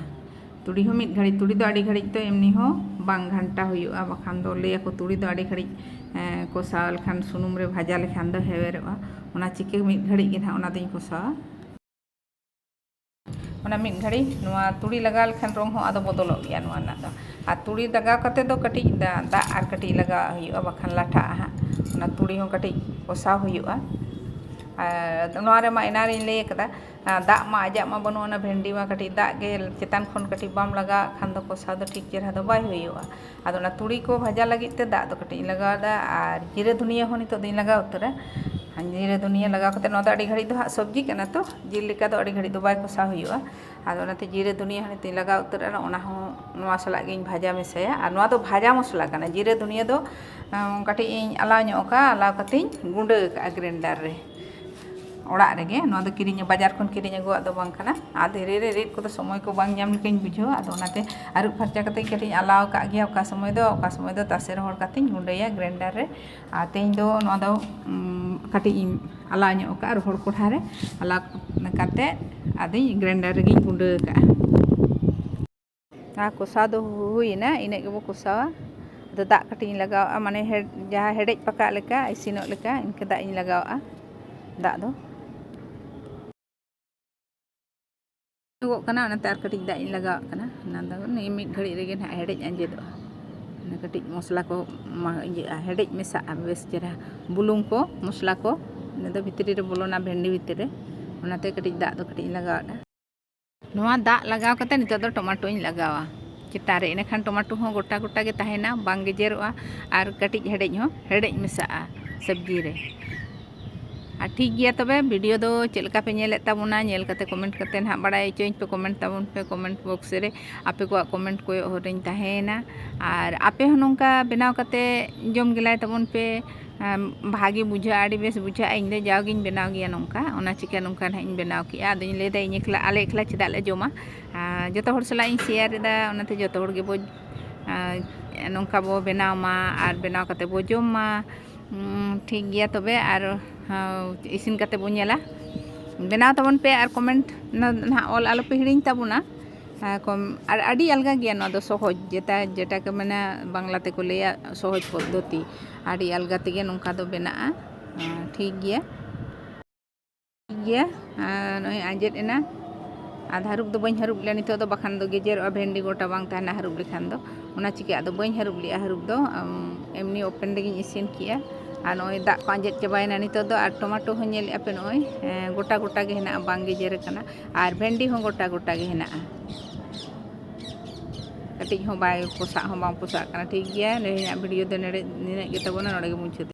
ᱛᱩᱲᱤ ᱦᱚᱸ ᱢᱤᱫ ᱜᱷᱟᱹᱲᱤᱡ, ᱛᱩᱲᱤ ᱫᱚ ᱟᱹᱰᱤ ᱜᱷᱟᱹᱲᱤᱡ ᱫᱚ ᱮᱢᱱᱤ ᱦᱚᱸ ᱵᱟᱝ ᱜᱷᱟᱱᱴᱟ ᱦᱩᱭᱩᱜᱼᱟ, ᱵᱟᱠᱷᱟᱱ ᱫᱚ ᱞᱟᱹᱭᱟᱠᱚ ᱛᱩᱲᱤ ᱫᱚ ᱟᱹᱰᱤ ᱜᱷᱟᱹᱲᱤᱡ, ᱮᱸ, ᱠᱚᱥᱟᱣ ᱞᱮᱠᱷᱟᱱ, ᱥᱩᱱᱩᱢ ᱨᱮ ᱵᱷᱟᱡᱟ ᱞᱮᱠᱷᱟᱱ ᱫᱚ ᱦᱮᱣᱮᱨᱚᱜᱼᱟ᱾ ᱚᱱᱟ ᱪᱤᱠᱟᱹ ᱢᱤᱫ ᱜᱷᱟᱹᱲᱤᱡ ᱜᱮ ᱱᱟᱦᱟᱜ ᱚᱱᱟ ᱫᱚᱧ ᱠᱚᱥᱟᱣᱟ᱾ ᱚᱱᱟ ᱢᱤᱫ ᱜᱷᱟᱹᱲᱤᱡ ᱱᱚᱣᱟ ᱛᱩᱲᱤ ᱞᱟᱜᱟᱣ ᱞᱮᱠᱷᱟᱱ ᱨᱚᱝ ᱦᱚᱸ ᱟᱫᱚ ᱵᱚᱫᱚᱞᱚᱜ ᱜᱮᱭᱟ ᱱᱚᱣᱟ ᱨᱮᱱᱟᱜ ᱫᱚ᱾ ᱟᱨ ᱛᱩᱲᱤ ᱞᱟᱜᱟᱣ ᱠᱟᱛᱮ ᱫᱚ ᱠᱟᱹᱴᱤᱡ ᱫᱟ-, ᱫᱟᱜ ᱟᱨ ᱠᱟᱹᱴᱤᱡ ᱞᱟᱜᱟᱣ ᱦᱩᱭᱩᱜᱼᱟ, ᱵᱟᱠᱷᱟᱱ ᱞᱟᱴᱷᱟᱜᱼᱟ ᱦᱟᱸᱜ᱾ ᱚᱱᱟ ᱛᱩᱲᱤ ᱦᱚᱸ ᱠᱟᱹᱴᱤᱡ ᱠᱚᱥᱟᱣ ᱦᱩᱭᱩᱜᱼᱟ᱾ ᱟᱨ ᱱᱚᱣᱟ ᱨᱮᱢᱟ ᱮᱱᱟᱱ ᱨᱤᱧ ᱞᱟᱹᱭ ᱟᱠᱟᱫᱟ, ᱟᱨ ᱫᱟᱜ ᱢᱟ ᱟᱡᱟᱜ ᱢᱟ ᱵᱟᱹᱱᱩᱜ, ᱚᱱᱟ ᱵᱷᱮᱱᱰᱤ ᱢᱟ ᱠᱟᱹᱴᱤᱡ ᱫᱟᱜ ᱜᱮ ᱪᱮᱛᱟᱱ ᱠᱷᱚᱱ ᱠᱟᱹᱴᱤᱡ ᱵᱟᱢ ᱞᱟᱜᱟᱣᱟᱜ ᱠᱷᱟᱱ ᱫᱚ ᱠᱚᱥᱟᱣ ᱫᱚ ᱴᱷᱤᱠ ᱪᱮᱦᱨᱟ ᱫᱚ ᱵᱟᱭ ᱦᱩᱭᱩᱜᱼᱟ᱾ ᱟᱫᱚ ᱚᱱᱟ ᱛᱩᱲᱤ ᱠᱚ ᱵᱷᱟᱡᱟ ᱞᱟᱹᱜᱤᱫ ᱛᱮ ᱫᱟᱜ ᱫᱚ ᱠᱟᱹᱴᱤᱡ ᱤᱧ ᱞᱟᱜᱟᱣ ᱮᱫᱟ, ᱟᱨ ᱡᱤᱨᱟᱹ ᱫᱷᱩᱱᱤᱭᱟᱹ ᱦᱚᱸ ᱱᱤᱛᱚᱜ ᱫᱚᱧ ᱞᱟᱜᱟᱣ ᱩᱛᱟᱹᱨᱟ᱾ ᱟᱨ ᱡᱤᱨᱟᱹ ᱫᱷᱩᱱᱤᱭᱟᱹ ᱞᱟᱜᱟᱣ ᱠᱟᱛᱮ ᱱᱚᱣᱟ ᱫᱚ ᱟᱹᱰᱤ ᱜᱷᱟᱹᱲᱤᱡ ᱫᱚ ᱦᱟᱸᱜ ᱥᱚᱵᱽᱡᱤ ᱠᱟᱱᱟ ᱛᱚ, ᱡᱤᱞ ᱞᱮᱠᱟ ᱫᱚ ᱟᱹᱰᱤ ᱜᱷᱟᱹᱲᱤᱡ ᱫᱚ ᱵᱟᱭ ᱠᱚᱥᱟᱣ ᱦᱩᱭᱩᱜᱼᱟ᱾ ᱟᱫᱚ ᱚᱱᱟᱛᱮ ᱡᱤᱨᱟᱹ ᱫᱷᱩᱱᱤᱭᱟᱹ ᱦᱚᱸ ᱱᱤᱛᱚᱜ ᱤᱧ ᱞᱟᱜᱟᱣ ᱩᱛᱟᱹᱨᱟ, ᱚᱱᱟ ᱦᱚᱸ ᱱᱚᱣᱟ ᱥᱟᱞᱟᱜ ᱜᱤᱧ ᱵᱷᱟᱡᱟ ᱢᱮᱥᱟᱭᱟ᱾ ᱟᱨ ᱱᱚᱣᱟ ᱫᱚ ᱵᱷᱟᱡᱟ ᱢᱚᱥᱞᱟ ᱠᱟᱱᱟ, ᱡᱤᱨᱟᱹ ᱫᱷᱩᱱᱤᱭᱟᱹ ᱫᱚ, ᱩᱸ, ᱠᱟᱹᱴᱤᱡ ᱤᱧ ᱟᱞᱟᱣ ᱧᱚᱜ ᱠᱟᱜᱼᱟ, ᱟᱞᱟᱣ ᱠᱟᱛᱮᱧ ᱜᱩᱸᱰᱟᱹ ᱠᱟᱜᱼᱟ ᱜᱨᱮᱱᱰᱟᱨ ᱨᱮ᱾ ᱚᱲᱟᱜ ᱨᱮᱜᱮ, ᱱᱚᱣᱟ ᱫᱚ ᱠᱤᱨᱤᱧ, ᱵᱟᱡᱟᱨ ᱠᱷᱚᱱ ᱠᱤᱨᱤᱧ ᱟᱹᱜᱩᱣᱟᱜ ᱫᱚ ᱵᱟᱝ ᱠᱟᱱᱟ᱾ ᱟᱨ ᱫᱷᱤᱨᱤ ᱨᱮ ᱨᱤᱫ ᱠᱚᱫᱚ ᱥᱚᱢᱚᱭ ᱠᱚ ᱵᱟᱝ ᱧᱟᱢ ᱞᱮᱠᱟᱧ ᱵᱩᱡᱷᱟᱹᱣᱟ, ᱟᱫᱚ ᱚᱱᱟᱛᱮ ᱟᱹᱨᱩᱵ ᱯᱷᱟᱨᱪᱟ ᱠᱟᱛᱮᱧ ᱠᱟᱹᱴᱤᱡ ᱤᱧ ᱟᱞᱟᱣ ᱠᱟᱜ ᱜᱮᱭᱟ᱾ ᱚᱠᱟ ᱥᱚᱢᱚᱭ ᱫᱚ, ᱚᱠᱟ ᱥᱚᱢᱚᱭ ᱫᱚ ᱛᱟᱥᱮ ᱨᱚᱦᱚᱲ ᱠᱟᱛᱮᱧ ᱜᱩᱸᱰᱟᱹᱭᱟ ᱜᱨᱮᱱᱰᱟᱨ ᱨᱮ᱾ ᱟᱨ ᱛᱮᱦᱮᱧ ᱫᱚ ᱱᱚᱣᱟ ᱫᱚ, ᱩᱸ, ᱠᱟᱹᱴᱤᱡ ᱤᱧ ᱟᱞᱟᱣ ᱧᱚᱜ ᱠᱟᱜᱼᱟ ᱨᱚᱦᱚᱲ ᱠᱚᱲᱦᱟ ᱨᱮ᱾ ᱟᱞᱟᱣ ᱠᱟᱛᱮ ᱟᱫᱚᱧ ᱜᱨᱮᱱᱰᱟᱨ ᱨᱮᱜᱮᱧ ᱜᱩᱸᱰᱟᱹ ᱠᱟᱜᱼᱟ᱾ ᱟᱨ ᱠᱚᱥᱟᱣ ᱫᱚ ᱦᱩᱭᱮᱱᱟ, ᱤᱱᱟᱹᱜ ᱜᱮᱵᱚ ᱠᱚᱥᱟᱣᱟ᱾ ᱟᱫᱚ ᱫᱟᱜ ᱠᱟᱹᱴᱤᱡ ᱤᱧ ᱞᱟᱜᱟᱣᱟᱜᱼᱟ, ᱢᱟᱱᱮ ᱦᱮᱰ-, ᱡᱟᱦᱟᱸ ᱦᱮᱰᱮᱡ ᱯᱟᱠᱟᱜ ᱞᱮᱠᱟ, ᱤᱥᱤᱱᱚᱜ ᱞᱮᱠᱟ, ᱤᱱᱠᱟᱹ ᱫᱟᱜ ᱤᱧ ᱞᱟᱜᱟᱣᱟᱜᱼᱟ᱾ ᱫᱟᱜ ᱫᱚ ᱧᱚᱜᱚᱜ ᱠᱟᱱᱟ, ᱚᱱᱟᱛᱮ ᱟᱨ ᱠᱟᱹᱴᱤᱡ ᱫᱟᱜ ᱤᱧ ᱞᱟᱜᱟᱣᱟᱜ ᱠᱟᱱᱟ᱾ ᱚᱱᱟ ᱫᱚ ᱱᱤᱭᱟᱹ ᱢᱤᱫ ᱜᱷᱟᱹᱲᱤᱡ ᱨᱮᱜᱮ ᱱᱟᱦᱟᱜ ᱦᱮᱰᱮᱡ ᱟᱸᱡᱮᱫᱚᱜᱼᱟ᱾ ᱚᱱᱟ ᱠᱟᱹᱴᱤᱡ ᱢᱚᱥᱞᱟ ᱠᱚ ᱢᱟ ᱤᱭᱟᱹᱜᱼᱟ, ᱦᱮᱰᱮᱡ ᱢᱮᱥᱟᱜᱼᱟ ᱵᱮᱥ ᱪᱮᱦᱨᱟ, ᱵᱩᱞᱩᱝ ᱠᱚ, ᱢᱚᱥᱞᱟ ᱠᱚ᱾ ᱤᱱᱟᱹ ᱫᱚ ᱵᱷᱤᱛᱨᱤ ᱨᱮ ᱵᱚᱞᱚᱱᱟ ᱵᱷᱮᱱᱰᱤ ᱵᱷᱤᱛᱨᱤ ᱨᱮ᱾ ᱚᱱᱟᱛᱮ ᱠᱟᱹᱴᱤᱡ ᱫᱟᱜ ᱫᱚ ᱠᱟᱹᱴᱤᱡ ᱤᱧ ᱞᱟᱜᱟᱣᱟᱫᱼᱟ᱾ ᱱᱚᱣᱟ ᱫᱟᱜ ᱞᱟᱜᱟᱣ ᱠᱟᱛᱮ ᱱᱤᱛᱚᱜ ᱫᱚ ᱴᱚᱢᱟᱴᱳᱧ ᱞᱟᱜᱟᱣᱟ ᱪᱮᱛᱟᱱ ᱨᱮ, ᱤᱱᱟᱹᱠᱷᱟᱱ ᱴᱚᱢᱟᱴᱳ ᱦᱚᱸ ᱜᱚᱴᱟ ᱜᱚᱴᱟ ᱜᱮ ᱛᱟᱦᱮᱱᱟ, ᱵᱟᱝ ᱜᱮᱡᱮᱨᱚᱜᱼᱟ ᱟᱨ ᱠᱟᱹᱴᱤᱡ ᱦᱮᱰᱮᱡ ᱦᱚᱸ ᱦᱮᱰᱮᱡ ᱢᱮᱥᱟᱜᱼᱟ ᱥᱚᱵᱽᱡᱤ ᱨᱮ᱾ ᱟᱨ ᱴᱷᱤᱠ ᱜᱮᱭᱟ ᱛᱚᱵᱮ, ᱵᱷᱤᱰᱤᱭᱳ ᱫᱚ ᱪᱮᱫ ᱞᱮᱠᱟ ᱯᱮ ᱧᱮᱞᱮᱫ ᱛᱟᱵᱚᱱᱟ, ᱧᱮᱞ ᱠᱟᱛᱮ ᱠᱚᱢᱮᱱᱴ ᱠᱟᱛᱮ ᱱᱟᱦᱟᱜ ᱵᱟᱲᱟᱭ ᱦᱚᱪᱚᱧ ᱯᱮ ᱠᱚᱢᱮᱱᱴ ᱛᱟᱵᱚᱱ ᱯᱮ ᱠᱚᱢᱮᱱᱴ ᱵᱚᱠᱥ ᱨᱮ᱾ ᱟᱯᱮ ᱠᱚᱣᱟᱜ ᱠᱚᱢᱮᱱᱴ ᱠᱚᱭᱚᱜ ᱦᱚᱨ ᱨᱮᱧ ᱛᱟᱦᱮᱸᱭᱮᱱᱟ᱾ ᱟᱨ ᱟᱯᱮ ᱦᱚᱸ ᱱᱚᱝᱠᱟ ᱵᱮᱱᱟᱣ ᱠᱟᱛᱮ ᱡᱚᱢ ᱜᱮᱞᱟᱭ ᱛᱟᱵᱚᱱ ᱯᱮ᱾ ᱟᱢ, ᱵᱷᱟᱜᱮ ᱵᱩᱡᱷᱟᱹᱜᱼᱟ, ᱟᱹᱰᱤ ᱵᱮᱥ ᱵᱩᱡᱷᱟᱹᱜᱼᱟ᱾ ᱤᱧ ᱫᱚ ᱡᱟᱣᱜᱤᱧ ᱵᱮᱱᱟᱣ ᱜᱮᱭᱟ ᱱᱚᱝᱠᱟ, ᱚᱱᱟ ᱪᱤᱠᱟᱹ ᱱᱚᱝᱠᱟ ᱱᱟᱦᱟᱜ ᱤᱧ ᱵᱮᱱᱟᱣ ᱠᱮᱜᱼᱟ᱾ ᱟᱫᱚᱧ ᱞᱟᱹᱭᱫᱟ ᱤᱧ ᱮᱠᱞᱟ, ᱟᱞᱮ ᱮᱠᱞᱟ ᱪᱮᱫᱟᱜ ᱞᱮ ᱡᱚᱢᱟ? ᱟᱨ ᱡᱚᱛᱚ ᱦᱚᱲ ᱥᱟᱞᱟᱜ ᱤᱧ ᱥᱮᱭᱟᱨ ᱮᱫᱟ, ᱚᱱᱟᱛᱮ ᱡᱚᱛᱚ ᱦᱚᱲ ᱜᱮᱵᱚ, ᱟᱨ ᱱᱚᱝᱠᱟ ᱵᱚ ᱵᱮᱱᱟᱣ ᱢᱟ ᱟᱨ ᱵᱮᱱᱟᱣ ᱠᱟᱛᱮ ᱵᱚ ᱡᱚᱢ ᱢᱟ᱾ ᱩᱸ, ᱴᱷᱤᱠ ᱜᱮᱭᱟ ᱛᱚᱵᱮ, ᱟᱨ, ᱦᱚᱸ, ᱤᱥᱤᱱ ᱠᱟᱛᱮ ᱵᱚ ᱧᱮᱞᱟ᱾ ᱵᱮᱱᱟᱣ ᱛᱟᱵᱚᱱ ᱯᱮ ᱟᱨ ᱠᱚᱢᱮᱱᱴ ᱱᱟ-, ᱱᱟᱦᱟᱜ ᱚᱞ ᱟᱞᱚ ᱯᱮ ᱦᱤᱲᱤᱧ ᱛᱟᱵᱚᱱᱟ᱾ ᱟᱨ ᱠᱚᱢ, ᱟᱨ ᱟᱹᱰᱤ ᱟᱞᱜᱟ ᱜᱮᱭᱟ ᱱᱚᱣᱟ ᱫᱚ, ᱥᱚᱦᱚᱡᱽ, ᱡᱮᱴᱟ, ᱡᱮᱴᱟ ᱠᱚ ᱢᱮᱱᱟ ᱵᱟᱝᱞᱟ ᱛᱮᱠᱚ ᱞᱟᱹᱭᱟ ᱥᱚᱦᱚᱡᱽ ᱯᱚᱫᱽᱫᱷᱚᱛᱤ, ᱟᱹᱰᱤ ᱟᱞᱜᱟ ᱛᱮᱜᱮ ᱱᱚᱝᱠᱟ ᱫᱚ ᱵᱮᱱᱟᱜᱼᱟ᱾ ᱦᱮᱸ, ᱴᱷᱤᱠ ᱜᱮᱭᱟ, ᱴᱷᱤᱠ ᱜᱮᱭᱟ᱾ ᱟᱨ ᱱᱚᱜᱼᱚᱭ ᱟᱸᱡᱮᱫ ᱮᱱᱟ᱾ ᱟᱫᱚ ᱦᱟᱹᱨᱩᱵ ᱫᱚ ᱵᱟᱹᱧ ᱦᱟᱹᱨᱩᱵ ᱞᱮᱫᱼᱟ, ᱱᱤᱛᱚᱜ ᱫᱚ ᱵᱟᱠᱷᱟᱱ ᱫᱚ ᱜᱮᱡᱮᱨᱚᱜᱼᱟ, ᱵᱷᱮᱱᱰᱤ ᱜᱚᱴᱟ ᱵᱟᱝ ᱛᱟᱦᱮᱱᱟ ᱦᱟᱹᱨᱩᱵ ᱞᱮᱠᱷᱟᱱ ᱫᱚ᱾ ᱚᱱᱟ ᱪᱤᱠᱟᱹ ᱟᱫᱚ ᱵᱟᱹᱧ ᱦᱟᱹᱨᱩᱵ ᱞᱮᱫᱼᱟ ᱦᱟᱹᱨᱩᱵ ᱫᱚ, ᱟᱢ, ᱮᱢᱱᱤ ᱳᱯᱮᱱ ᱨᱮᱜᱮᱧ ᱤᱥᱤᱱ ᱠᱮᱜᱼᱟ᱾ ᱟᱨ ᱱᱚᱜᱼᱚᱭ ᱫᱟᱜ ᱠᱚ ᱟᱸᱡᱮᱫ ᱪᱟᱵᱟᱭᱮᱱᱟ ᱱᱤᱛᱚᱜ ᱫᱚ᱾ ᱟᱨ ᱴᱚᱢᱟᱴᱳ ᱦᱚᱸ ᱧᱮᱞᱮᱫᱼᱟ ᱯᱮ, ᱱᱚᱜᱼᱚᱭ, ᱮᱸ, ᱜᱚᱴᱟ ᱜᱚᱴᱟ ᱜᱮ ᱦᱮᱱᱟᱜᱼᱟ, ᱵᱟᱝ ᱜᱮᱡᱮᱨ ᱟᱠᱟᱱᱟ᱾ ᱟᱨ ᱵᱷᱮᱱᱰᱤ ᱦᱚᱸ ᱜᱚᱴᱟ ᱜᱚᱴᱟ ᱜᱮ ᱦᱮᱱᱟᱜᱼᱟ, ᱠᱟᱹᱴᱤᱡ ᱦᱚᱸ ᱵᱟᱭ ᱯᱚᱥᱟᱜ ᱦᱚᱸ ᱵᱟᱝ ᱯᱚᱥᱟᱜ ᱠᱟᱱᱟ᱾ ᱴᱷᱤᱠ ᱜᱮᱭᱟ, ᱛᱮᱦᱮᱧᱟᱜ ᱵᱷᱤᱰᱤᱭᱳ ᱫᱚ ᱱᱚᱰᱮ, ᱱᱤᱱᱟᱹᱜ ᱜᱮ ᱛᱟᱵᱚᱱᱟ, ᱱᱚᱰᱮ ᱜᱮ ᱢᱩᱪᱟᱹᱫ᱾